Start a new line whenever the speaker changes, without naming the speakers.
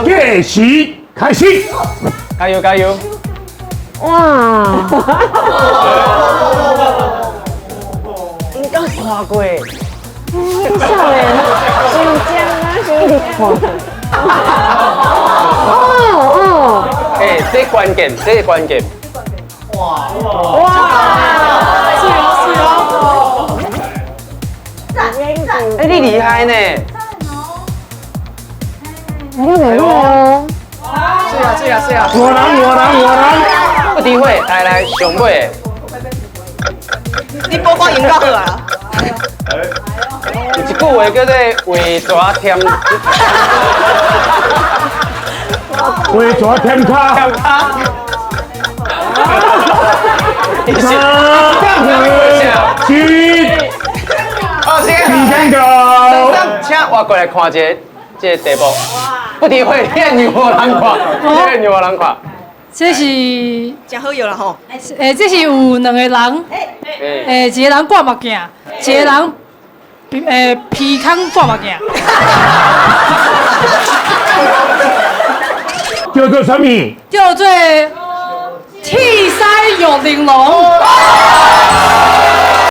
計時開始。
加油加油！
哇！
應該看過。
少年，新疆啊，新疆。哦哦。
哎，這關鍵，這關鍵。
哇！
是哦是哦。
哎，你厲害呢！
你厲害哦。
是啊是啊是啊。
我人我人我人。
不詆毀，來來上尾。
你報告用到好啊。
有一句話叫做“畫蛇添”，
畫蛇添跤。
添跤。
三、二、一，
好，時
間到。
請我過來看一下這個題目。不詆毀，你讓我人看，你讓我人看。
這是
真好藥啦吼！
欸，這是有兩個人，欸，一個人掛目鏡，一個人欸鼻孔掛目鏡。
叫做啥物？
叫做鐵獅玉玲瓏。